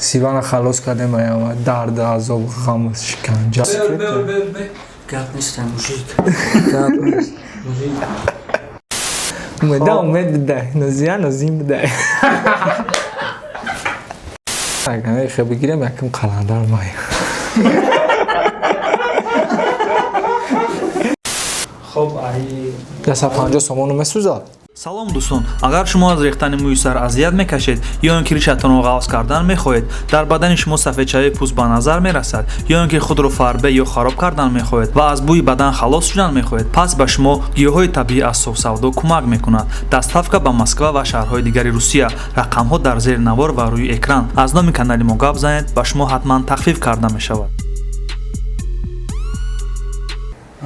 Сивана халос кардем, аяма дард, азоб, ғам, шиканҷа. Гап нест, мужик. Гап нест. Мужик. Умеда, умед бидай, нозия, нозим бидай. Агар хе бигирем, якм қаландар май. Хоб, ай 150 сомону месӯзад. Салом, дӯстон! Агар шумо аз рехтани мӯи сар азият мекашед ё ин ки ришатонро ғафз кардан мехоҳед, дар бадани шумо сафедшавии пӯст ба назар мерасад, ё ин ки худро фарбе ё хароб кардан мехоҳед ва аз бӯи бадан халос шудан мехоҳед, пас ба шумо гиёҳҳои табиӣ аз Софсавдо кӯмак мекунад. Доставка ба Москва ва шаҳрҳои дигари Русия. Рақамҳо дар зери навор ва рӯи экран. Аз номи канали мо гап занед, ба шумо ҳатман тахфиф карда мешавад.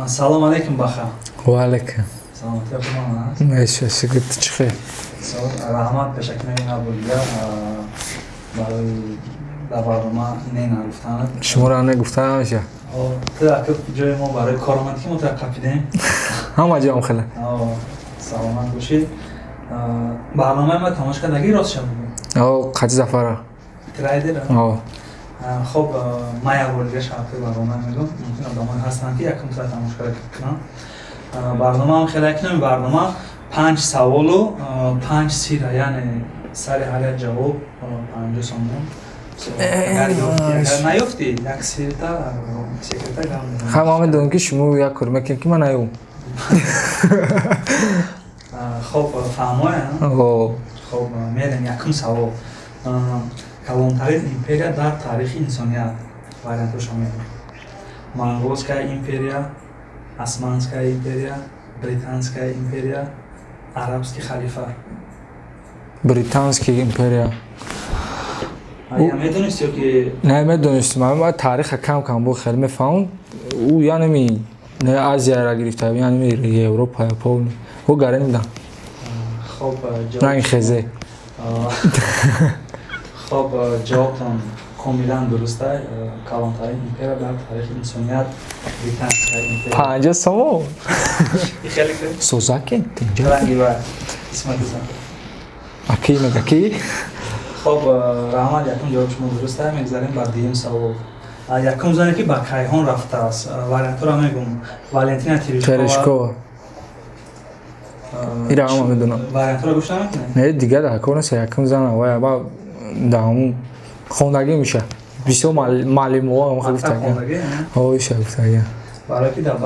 Салом алейкум, Баха. Ва алейкум. Саломатия худмон аст? Меша, шукр, ту чӣ хел? Раҳмат, пешакӣ мегӯям бурдига барои дар барнома не нагуфтанат. Шуморо не гуфта намеша. Ту ака ҷои мо барои кор омадӣ, ки мо тура қапидем. Ҳама ҷоам хеле. Саломат бошӣ. Барномаи ма тамошо кардагӣ, рост шаб? О, Қади Зафара. Трайдера? О. Хоб, ман як бор дига шарти барнома мегӯм, мумкин одамое ҳастанд, ки якум тура тамошо кунанд. Барномаам хеле як номи барнома панҷ саволу панҷ сира, яъне сари ҳар як ҷавоб 50 сомон. Агар наёфтӣ, як сирта секрета гап мезанам. Ха, ман медонам, ки шумо як кор мекунед, ки ман наём. Хоб, фаҳмоя? О. Хоб, мерем, якум савол. Калонтарин империя дар таърихи инсоният, вариантҳошо мегӯм: Монголская империя, Османская империя, Британская империя, Арабский халифа. Британский империя. Медонисти ё ки? Не, медонистим. Ман таъриха кам кам бо хеле мефаҳмам. Ӯ яъне не Азияра гирифта, яъне Европа полный. Ӯ гаренда. Хоб. Ранги хезе. Хоб, ҷавобтон комилан дуруст. Калонтарин империя дар таърихи инсоният Британская империя. 50 сомон. Хеле созаке тинҷа. Ранги ва исматиза. Аки мега ки? Хоб, раҳмат, якум ҷавоб шумо дуруст. Мегзарем ба дуюм савол. Якум зане, ки ба кайҳон рафтааст, вариантҳоро мегӯм: Валентина Терешкова. Ира ҳама медонам. Вариантҳоро гӯш намекунед? Не, дигар дар кор нест. Якум зана вай ба дар ҳамун хондагӣ меша. Бисёр маълимҳо гуфтагӣ. Иша гуфтагӣ.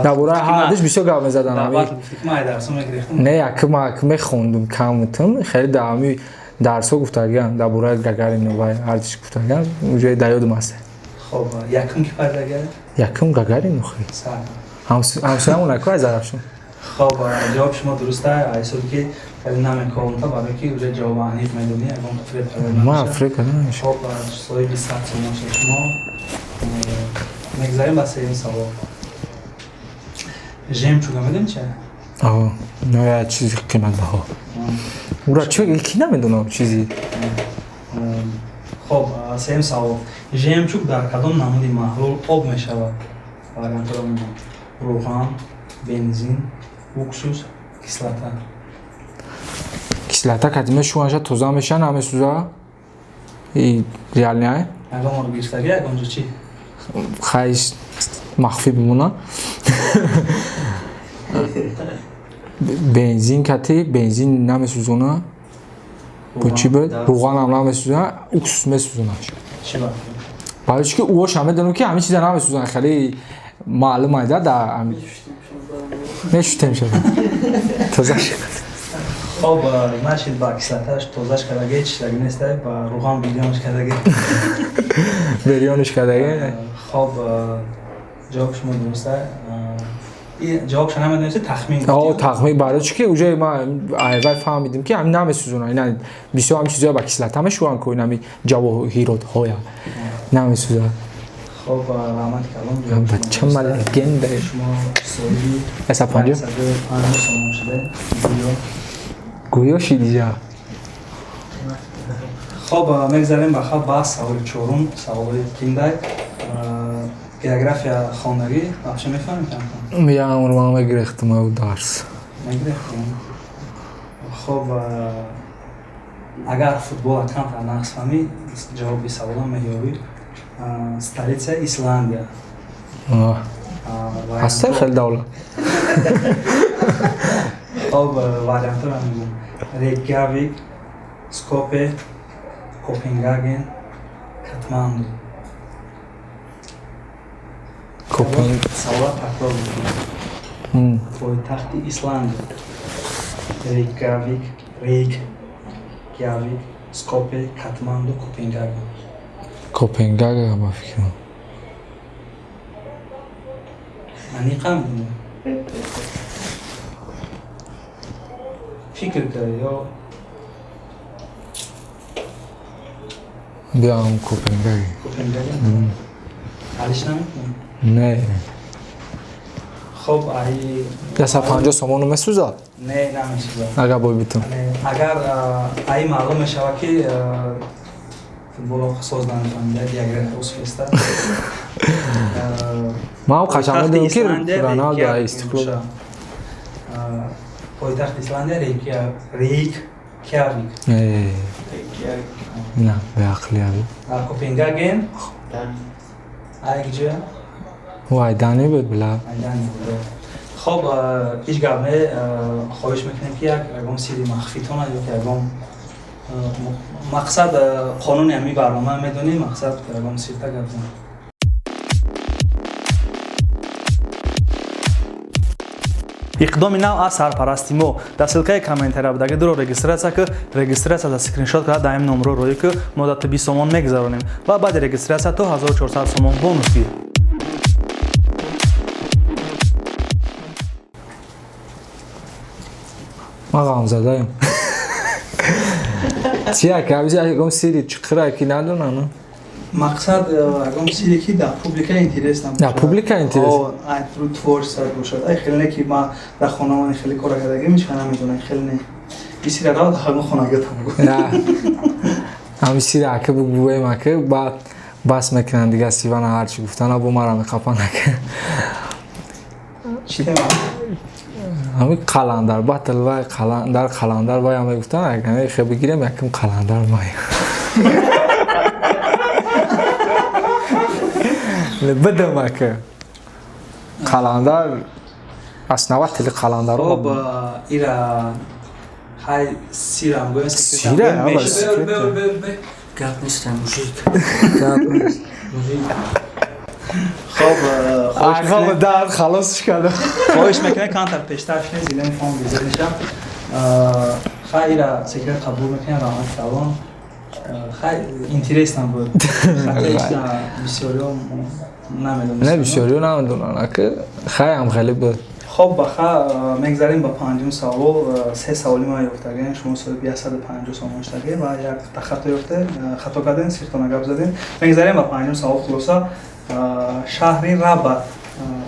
Дар бораи ҳардуш бисёр гап мезадан. Не, якум мехондум камтум, хеле дар ҳами дарсҳо гуфтагиам, дар бораи Гагарин вай ҳардуш гуфтагиам, уже дар ёдам аст. Хоб, якум ки пайдага? Якум Гагарин охи. Ҳамсоямон аку аз Зарафшон. Хоб, ҷавоби шумо дуруст аст, ҳисоби ки хеле намеколонта, барое ки уже ҷавоби аниқ медонӣ, ягон фреб. Ман фреб карда намешавам. Хоб, соҳиби 100 сомон шуд шумо. Мегзарем ба сеюм савол. Жемчуга медонӣ чи? О, як чизи қиматбаҳо. Ура чи ки намедонам чизи. Хоб, сеюм савол: жемчуг дар кадом намуди маҳлул об мешавад? Вариантҳоро мегӯям: рӯған, бензин, уксус, кислота. Кислота кати мешӯванша, тоза меша, намесӯза. И реально ай? Ягон бор гирифтагӣ ягон ҷо чи? Хайш, махфӣ бимона. Бензин кати бензин намесӯзона. Бо чӣ буд? Рӯғанам намесӯзона, уксус месӯзонаш. Чӣ ба? Барои чӣ ки ӯоша медонам, ки ҳамин чиза намесӯзона, хеле маълум айда да мешутем шуда. Тоза шуд. Хоб, значит, ба кислоташ тозаш кардаги, чиштаги нестай, ба рӯған бирёнш кардаги. Бирёнш кардаги. Хоб, ҷавоби шумо дуруст аст. Ҷавобша намедонисти, тахмин? О, тахмин, барои чӣ ки уже ма айвай фаҳмидим, ки ҳамин намесӯзона. Ина бисёр ҳамин чизоя ба кислота мешӯванд ку, инами ҷавоҳиротҳоя намесӯзад. Хоб, раҳмати калон. Бача ма легенда. Шумо соҳиби 150 150 сомон шуда. Гӯё шидиҷа. Хоб, мегзарем ба хаб ба саволи чорум, саволи киндай. География хондагӣ вообще мефаҳмед камтан? Я умр ман мегирехтам ав дарс. Мегирехтем. Хоб, Агар футбола камтар нақс фаҳмӣ, ҷавоби саволам меёбӣ. Столица Исландия. Ҳаста хеле давлат. Хоб, вариантҳоро мегӯям: Рейкявик, Скопе, Копенгаген, Катманду. Савола такрор мекунам: пойтахти Исландия. Рейкявик, Рейкявик, Скопе, Катманду, Копенгаген. Копенгаген ба фикрам. Аниқа медонӣ? Фикр кар ё Биям, Копенгаген. Копенгаген алиш намекунӣ? Не. Хоб, ай 150 сомону месӯзад? Не, намесӯзад. Агар бой битам. Агар ай маълум мешавад, ки футболро соз намефаҳмида, география усфеста. Ман қашан медонам, ки Роналдо Истиқлол. Пойтахти Исландия Рейкявик. На, беақли аби. Копенгаген ай киҷоя? Вай, дани буд, била. Дани буд. Хоб, ҳеҷ гап не. Хоҳиш мекунем, ки як ягон сирри махфитона ё ки ягон мақсад, қонуни ҳамин барнома медонӣ, мақсад, ягон сирта гап зан. Иқдоми нав аз сарпарасти мо: дар ссылка и комментария будаги дуро регистрация ки, регистрация за скриншот карда дар ин номро роӣ ки, мо дар 20 сомон мегузаронем ва баъди регистрация то 1400 сомон бонус гир. Ман ғамзадаем. Чия ки абизи ягон сири чиқира ки надонам. Мақсад, ягон сире ки дар публика интерес набошад. Дар публика интерес. Ай рӯи творчество бошад. Ай хеле не, ки ман дар хонамон хеле кора кардагим, ҳеч намедонам, хеле не. И сира рав дар ҳамон хонагита бугӯ. Ҳами сира ака бугӯем, ака баъд бас мекунанд дига сивана ҳарчи гуфтана бо мара меқапанд, ака. Чӣ тема? Ҳами қаландар батл, вай қаландар, қаландар вай ҳам мегуфтанд, агар хе бигирем, якм қаландар май. Бидам, ака. Қаландар основатели қаландаро. Хоб, ира хай сирам гӯем. Сира, ава, секрет. Гап нест, мужик. Гап нест. Мужик. Хоб, Айғам дар халосш кардам. Хоҳиш мекунем, камтар пештар шинед, зилани фон безор мешам. Хай, ира секрет қабул мекунем, раҳмати калон. Хай, интересно буд. Бисёриҳо намедонистанд. Не, бисёриҳо намедонанд, ака. Хай, ҳам хеле буд. Хоб, баха мегзарем ба панҷум савол. Се саволи ма ёфтагем, шумо соҳиби 150 сомон шудагем ва як хато ёфте, хато кардем, сиртона гап задем. Мегзарем ба панҷум савол. Хулоса, шаҳри Рабат,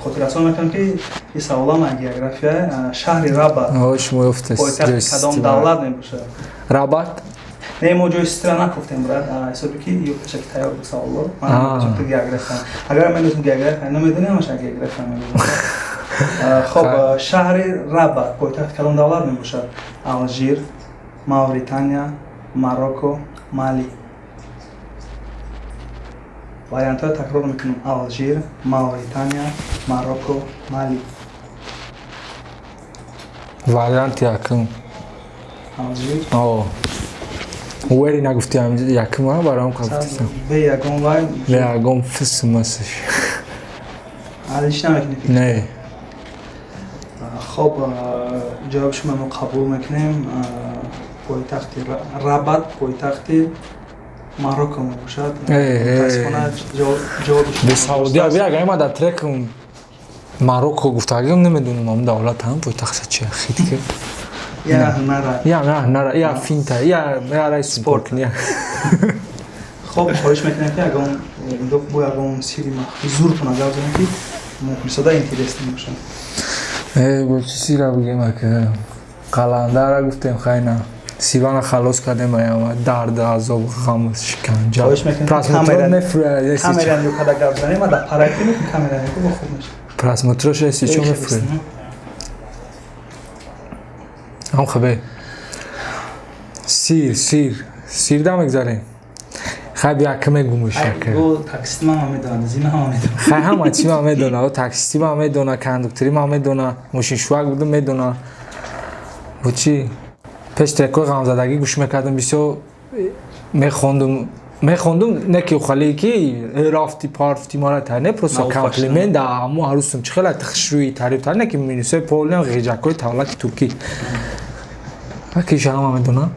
хотиррасон мекунам, ки ин саволам аз география. Шаҳри Рабат шумо ёфтед. Пойтахти кадом давлат мебошад? Рабат. Не, мо ҷои ситра накуфтем, брат, ҳисоби ки ё пешаки тайёр буд саволо. Ман география, агар медонистам география намедонем, ҳамаша география мегӯям. Хоб, шаҳри Рабат пойтахти кадом давлат мебошад? Алжир, Мавритания, Марокко, Мали. Вариантҳоро такрор мекунам: Алжир, Мавритания, Марокко, Мали. Варианти якум. Алжир? Уэри нагуфти, якум барам гуфтисам. Бе ягон вай? Бе ягон фис масиш. Алиш намекунӣ фикр? Не. Хоб, ҷавоби шумо мо қабул мекунем. Пойтахти Рабат пойтахти Марокко мебошад. Мутаассифона, ҷавоби шумо Бесаводия бия, агар ма дар трекам Марокко гуфтагим, намедонам ам давлат ҳам пойтахта чи хит ки. Я нара. Я на нара, я финта, я я рай спорт. Хоб, хоҳиш мекунем, ки ягон бо ягон сири махфӣ зуртона гап занем, ки мухлисода интересно бошад. Бо чи сира бигем, ака? Қаландара гуфтем, хайна. Сивана халос кардем, аяма дард, азоб, ғам, шиканҷа. Хоҳиш мекунем, камера ню када гап занем, ма дар параки камера ню бо хуб мешавад. Просмотр ош еси чо мефурем. Ам хабе. Сир, сир. Сирда мегзарем. Хай бия ки мегумуш Ай, бо таксисти ман медонад, зима ҳама медонад. Хай ҳама чи ман медона, таксисти ман медона, кондуктори ман медона, мошиншӯяк будум медона. Бо чи? Пеш трекҳои ғамзадагӣ гӯш мекардам, бисёр мехондум, мехондум, не ки ухалие ки рафти парфти мара та, не, просто комплимент да ҳамо ҳарусум чи хела хушрӯи таъриф та, не ки минусои полнам ғиҷакҳои тавлати туркӣ. Акиша ҳама медонам.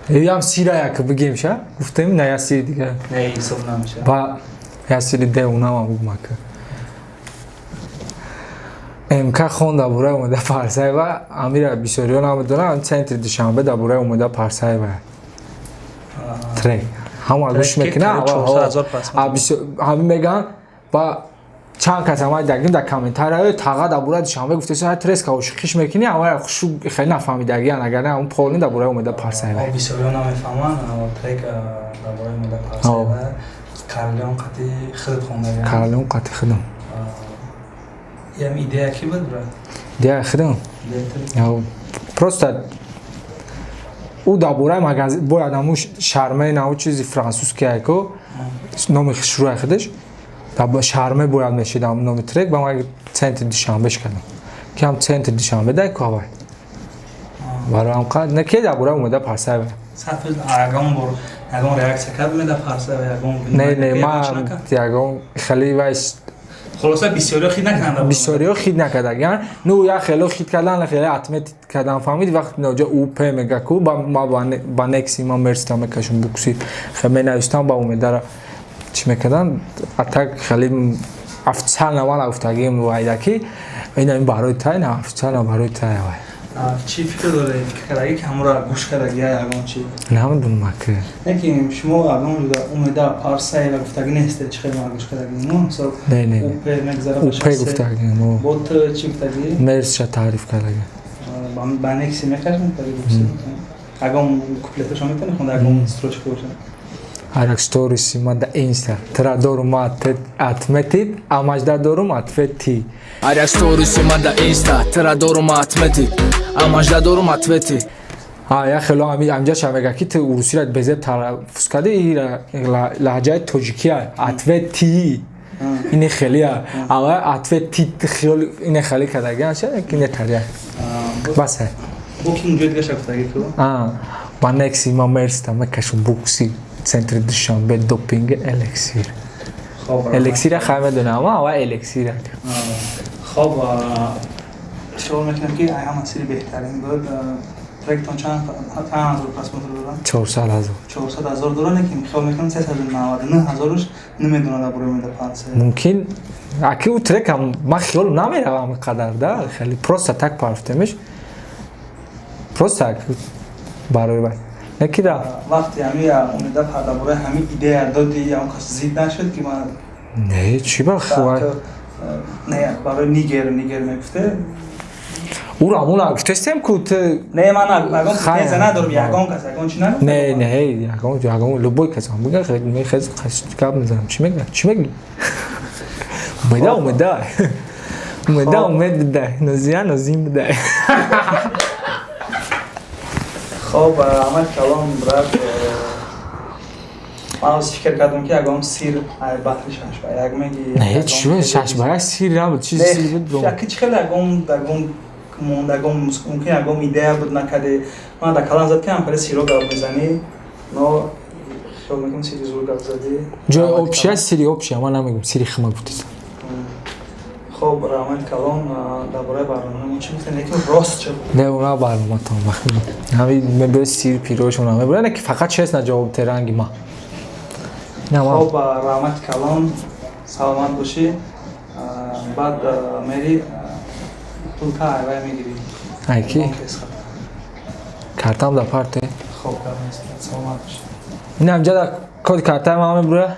Ям сира як бигем ша, гуфтем на я сири дига. Не, ҳисоб намешавад. Ба я сири девонама бугмака. МК хон дар бораи Умеда Парсаева, амира бисёриҳо намедонанд, центри Душанбе дар бораи Умеда Парсаева. Трек. Ҳама гӯш мекунад, ҳамин мегӯянд ба чанд кас ҳамаи дагим дар комментария таға дар бораи Душанбе гуфтеса, треска ошиқиш мекунӣ, ҳамаи хушу хеле нафаҳмидагиян, агар не ҳамон полни дар бораи Умеда Парсаева. Бисёриҳо намефаҳманд, трек дар бораи Умеда Парсаева. Карлеон қати худат хондагиам. Карлеон қати худам. Ям идея ки буд, брат? Идея худам. Просто ӯ дар бораи магазин бояд ҳамун шармаи наву чизи франсузки айко номи хушрӯи худаш шарме бояд мешид ҳамун номи трек, ба ман центри Душанбеш кардам, ки ҳам центри Душанбе дай ку ҳавай барои ҳам қад не ки дар бораи Умеда Парсаева. Ягон бор ягон реаксия кард Умеда Парсаева, ягон? Не, не, ман ягон хеле вай. Хулоса, бисёриҳо хит накарданд. Бисёриҳо хит накардагиян. Ну, як хело хит кардан, хеле отмет кардан, фаҳмид, вақт ноҷа уп мега ку ба ма ба некси ма мерста мекашум букси хе менавистам ба Умедара чӣ мекардан, а так хеле официально ман гуфтагием вайда ки ина ин барои тай, на официально барои тай вай. Чӣ фикр доред, фикр кардаги ки ҳамура гӯш кардагия ягон чи? Намедонам ки. Не ки шумо ягон ҷуда Умеда Парсаева гуфтагӣ нестед, чӣ хеле ман гӯш кардаги, ну мисол? Не, не. Уп мегзара. Уп гуфтаги. Бо т чӣ гуфтагӣ? Мерсша таъриф кардаги. Ба некси мекашм гуфтаги, ягон куплеташо метавонӣ хонда, ягон строчка боша? Ҳар як сториси ма да инста тра дорум, отметить, амажда дорум ответ ти. Ҳар як сториси ма да инста тра дорум отметить, амажда дорум ответи. Я хело амҷаша мега ки ту урусиро безеб талаффуз кардӣ, лаҳҷаи тоҷикия ответ ти ине хелия, ава ответ ти хиёл ине хеле кардагиан ша ки не тария бас. Бо ки муҷои дигаша гуфтагӣ ту? Ба некси ма мерста мекашум букси центри Душанбе допинг элексир. Элексира хай медонам, ава элексира. Хоб, хиёл мекунам ки ай ҳама сири беҳтарин буд. Тректон чанд ҳазор просмотр дорад? 400 000. 400 000 дорад, лекин хиёл мекунам 399 000-аш намедонад дар бораи Умеда Парсаева. Мумкин, аки ӯ трекам ман хиёл намеравам қадар да, хеле просто так парафтемиш, просто барои вай неки да. Вақте ҳами Умеда дар бораи ҳамин идея доди, ягон кас зид нашуд ки ман? Не, чӣ ба? Не, барои нигер нигер мегуфте. Уро ҳамон гуфтестем ку ту. Не, ман ягон теза надорам, ягон кас ягон чи нагуфт. Не, не, ягон, ягон любой кас мега, мехез гап мезанам, чӣ мега, чӣ меги? Умеда, Умеда, Умеда, умед бидай, нозия, нозим бидай. Хоб, Аҳмад калом, брат, ман фикр кардам ки ягон сир батли 6 ба 1 меги. Не, чӣ 6 ба 1, сир набуд, чи сир буд? Яки чи хеле ягон ягон мондагон мумкин ягон идея буд накарде, ман дар калам зад ки ҳам хеле сиро гап мезанӣ, но хиёл мекунам сири зур гап задӣ. Ҷои общия, сири общия ман намегум, сири хима гуфтесам. Хоб, раҳмати калом. Дар бораи барномаи мо чӣ гуфтем, лекин рост чӣ? Не, уна барноматон ҳами мебиёд сир пирошона мебурад, не ки фақат честно ҷавоб теранги ма. Хоб, раҳмати калом, саломат бошӣ. Баъд мери пулка айвай мегирӣ. Ай ки картам дар парте. Хоб, саломат бошӣ. Ин ҳамҷа дар коди картаи ман мебура.